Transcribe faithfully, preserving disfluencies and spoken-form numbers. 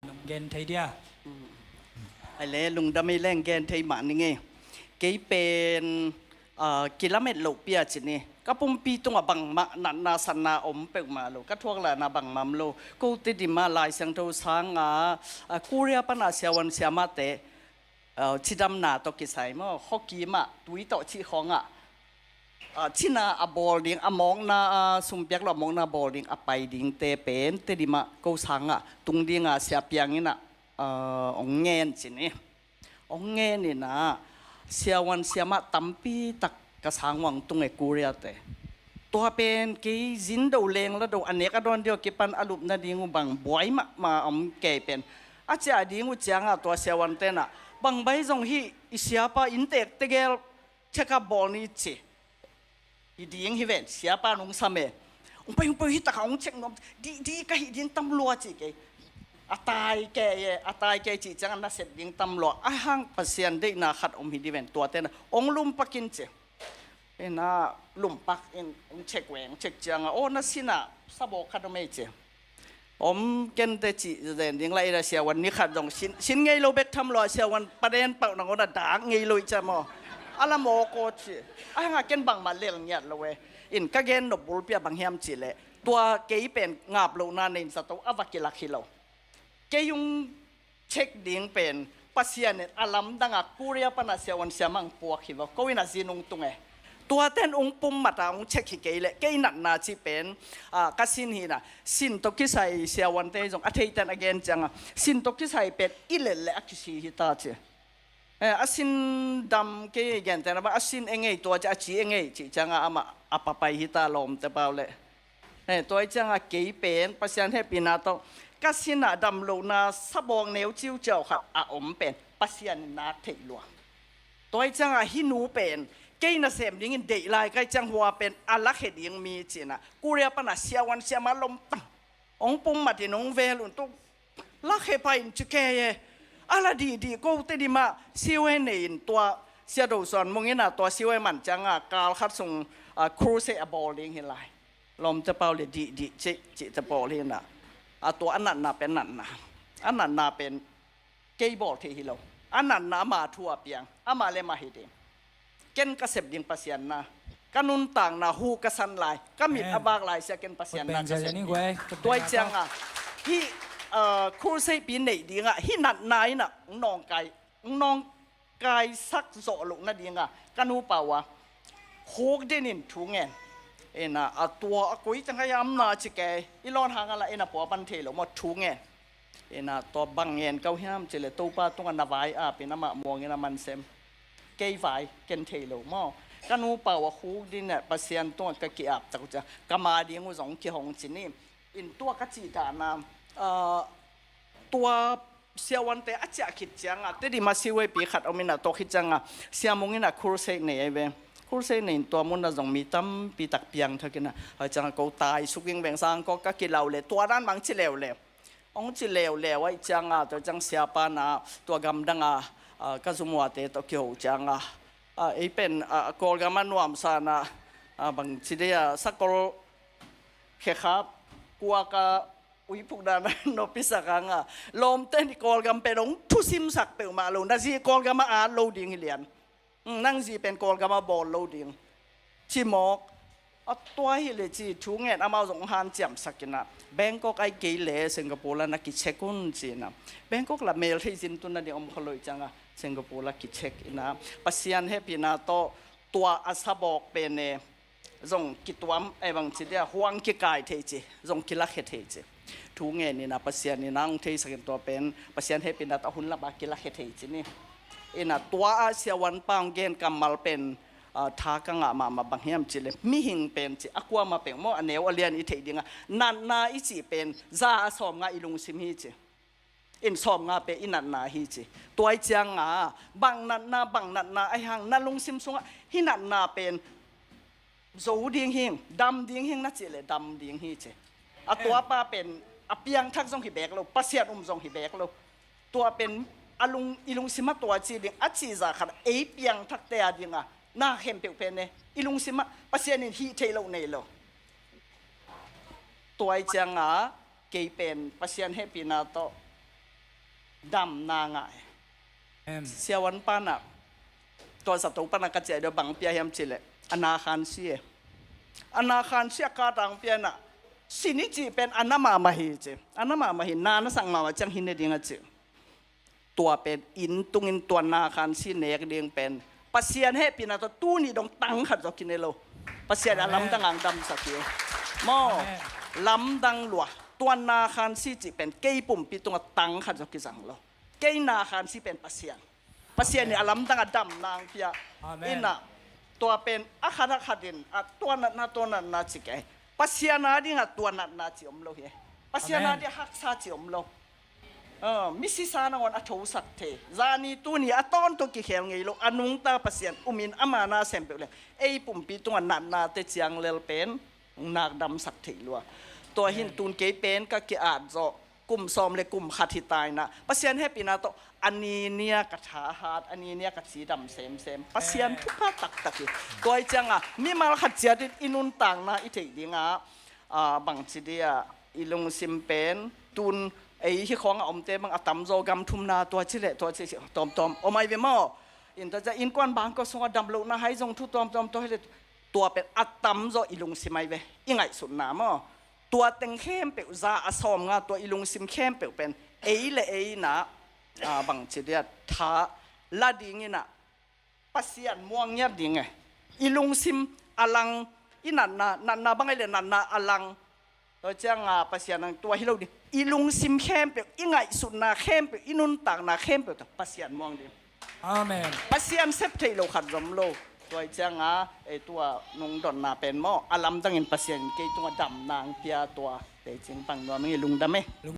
Nong gen thei dia? Ai le, lungdam ei leng gen thei mah ning ei. Kei pen, ah, kilamet loh pia ci ni. Ka pumpi tungah bangmah natna satna om peuhmah lo. Ka thuak lahna bangmah om lo. Ko Tedim ah Lai Siangtho sanga, ah, Korea pana siavuan siamate, ah, cidamna tawh kisai maw, khuakim ah, tui tawh cih khawngah, ah, cina a bawl ding, a mawkna, ah, sumpiak lo a mawkna bawl ding a pai dingte pen Tedim ah ko sangah tung dinga Sia Piang in ah, ah, hong ngen ci ni. Hong ngen in ah, siavuan siamah tampi tak ka sang uah tung e, Korea te. Tua pen kei zin do leng la do, a nek a dawn deuh a kipan a lup nading uh bang buai mahmah om kei pen. A ciah ding uh ciangah tua siavuante in ah, bang bai zong hih i siapa inntek tegel check up bawl ni ci. Hi ding hi ven, siapa nung sam e. Hong pai, hong pai, hih takah hong check nuam. Di, di ka hih ding tam lua ci kei. A tai kei e, a tai kei cih ciangah na sep ding tam lua. A hang Pasian deihna khat om hi di ven, tuate in ah hong lumpak in ci. In ah lumpak in, hong check ve, hong check ciangah, aw, na sinah sabawk khat om ei ci. Om, kente cih zen ding la, i la siavuan ni khat zong sin, sin ngei lo bek tham lua, siavuan paden pauh nangawn a dak ngei lo i ciam aw. A la mawk aw ci. A hangah ken bangmah lel ngiat lo e. In ka gen nop bulpi ah bang hiam cih leh, tua kei pen ngap lohna nei in zato a va kilak hi lo. Kei hong check ding pen Pasian in a lamdangah Korea pana siavuan siamah hong puak hi vaw, ko in ah zin hong tung e. Tuate in hong pummat a hong check hi kei leh kei natna cih pen, ah, ka sin hi in ah, sin tawh kisai siavuante zong a theite in a gen ciangah, sin tawh kisai pen i lel leh a kisi hi ta ci. Eh, a sin dam kei gentehna bang, a sin e ngei tua ci, a ci e ngei cih ciangah amah a papai hi ta lawmte pau leh. Eh, tua i ciangah kei pen Pasian hehpihna tawh ka sinah dam lohna sabawk neu ciuciau khat a om pen Pasian in nak theih lua. Tua i ciangah hih nu pen kei nasem dingin deih lai ka hih ciang hua pen a lakhia ding mi ci in ah Korea pana siavuan siamah lomtang hong pummat in hong vel un tuk. Lakhia pah in ci kei e. A la dihdih, ko Tedim ah siavuan nei in tua Sia Do Suan Mung in ah tua siavuan man ciangah kal khat sung, ah, crusade a bawl ding hi lai. Lawmte pau leh dihdih cih, cihte bawl hi in ah. A tua a natna pen natna. A natna pen kei bawl thei hi lo. A natna ama thu a piang. Amah leh amah hi ding. Ken ka sep ding Pasian na. Ka nuntakna hu ka san lai. Ka mit a vak lai sia ken Pasian na ka sep ding. Tua i ciangah hih, ah, crusade pi neih dingah hih natna in ah hong nawngkai, hong nawngkaisak zawh loh nadingah ka nupa uh a khuk dinin thu ngen. In ah, a tua a koi teng a yamna ci kei, i lawn hangah lah in ah pua pan thei lo maw, thu ngen. In ah tua bang ngen ka uh hiam cih leh Topa tungah na vai ap in amah muang in a man sem. Kei vai ken thei lo maw. Ka nupa uh a khuk din ah Pasian tungah ka ki-ap tak uh ciang ka ma ding uh zong kihong ci ni. In tua ka cih dan a, ah, tua siavuante a ciah khit ciangah Tedim ah siavuanpi khat om in ah tua khit ciangah Sia Mung in ah crusade nei ahi ve. Crusade nei in tua mun ah zong mi tampi tak piangthak in ah, ahi ciangah ko tai suk ing veng sang ko ka kilau leh tua dan bang ci leuleu. Hong ci leuleu ahih ciangah tua ciang siapa in ah tua gamdang ah, ah, ka zumuate tawh kiho ciangah, ah, ei pen, ah, Kawlgam ah nuamsa in ah, ah, bang ci dei a sakol khekhap kuak a uiphuk dan a nopsak hangah lawmte in Kawlgam pen hong thusimsak peuhmah lo, na zi Kawlgam ah at lo ding hi lian. Nang zi pen Kawlgam ah bawl lo ding. Ci mawk. A tua hi leh ci thu ngen amau zong hanciamsak in ah Bangkok ahih kei leh Singapore lah na kicheck un ci in ah. Bangkok lah meltheih zin tun nading om kha lo ahih ciangah Singapore lah kicheck in ah. Pasian hehpihna tawh tua a sabawk pen e zong kituam, eh, bang ci dia, huang kikai thei ci, zong kilakhia thei ci. Thu ngen in ah Pasian in ah hong theisak in tua pen Pasian hehpihna tawh a hun lam ah kilakhia thei ci ni. In ah tua ah siavuanpa hong gen kammal pen, ah, tha ka ngah mahmah bang hiam cih leh mihing pen ci a kuamah peuh maw, a neu a lian i theih dingah natna i cih pen za a sawmnga i lungsim hi ci. In sawmnga pen i natna hi ci. Tua ahih ciangah bang natna, bang natna ahih hang na lungsim sungah hih natna pen zo ding hing, dam ding hing na cih leh dam ding hi ci. A tuapa pen a piangthak zong hi beek lo, Pasian um zong hi beek lo. Tua pen a lung, i lungsim ah tua ci ding a cih zah khat ei piangthakte a dingah na khempeuh pen e i lungsim ah Pasian in hih theih loh nei lo. Tua ahih ciangah kei pen Pasian hehpihna tawh damna ngah hi. Siavuan panah, tua zato panah ka ciah deuh bang pia hiam cihleh, a na khansi e. A na khansi a ka tang pianah, sin i cih pen a na mahmah hi ci. A na mahmah hi, na na sak mahmah ciang hi ne ding a ci. Tua pen inn tungin tua na khansi nek ding pen Pasian hehpihna tawh tuni dong tang khat zaw kine lo. Pasian a lamdang ang damsak hi. Maw, lamdang lua. Tua na khansi cih pen kei pumpi tungah tang khat zaw kizang lo. Kei na khansi pen Pasian. Pasian in a lamdang a damna ang pia. Innah tua pen a khat a khat in a tua natna, tua natna ci kei. Pasian a dingah tua natna ci om lo hi. Pasian a dingah haksa ci om lo. Misi sa nangawn a thosak thei. Zani tuni a tawntung kikhel ngei lo, a nungta Pasian umin ama na sem peuh le ei pumpi tungah natnate ciang lel pen nakdamsak thei lua. Tua hin tun kei pen ka ki-at zawh kum sawm le kum khat hi ta inah, Pasian hehpihna tawh a ninia ka thahat, a ninia ka cidam semsem. Pasian thupha taktak hi. Tua hi cianga mimal khat ciatin i nuntakna i theih dingah, bangci dia i lungsim pen tun ei hi khawngah omte bang a tamzaw gam thumna tua ci leh tua ci tawmtawm om ai ve maw? Innkuan bangkua sungah damlohna hai zong thu tawmtawm tua hi leh, tua pen a tamzaw i lungsim ai ve, i ngaihsutna maw? Tua teng khempeuh za a sawm nga tua i lungsim khempeuh pen ei le ei inah, bangci dia tha la dinginah Pasian muang ngiat ding e. I lungsim a lang, i natna, natna bang ai le natna a lang. Tua cianga Pasian ang tua hi lo ding. I lungsim khempeuh, i ngaihsutna khempeuh, i nuntakna khempeuh ta Pasian muang ding. Pasian sep theih lo khat zom lo. Tua hi cianga ei tua nungdonna pen maw, a lamdangin Pasian in kei tungah damna ang pia tua. Tei cing pang nuam ing i lungdam e.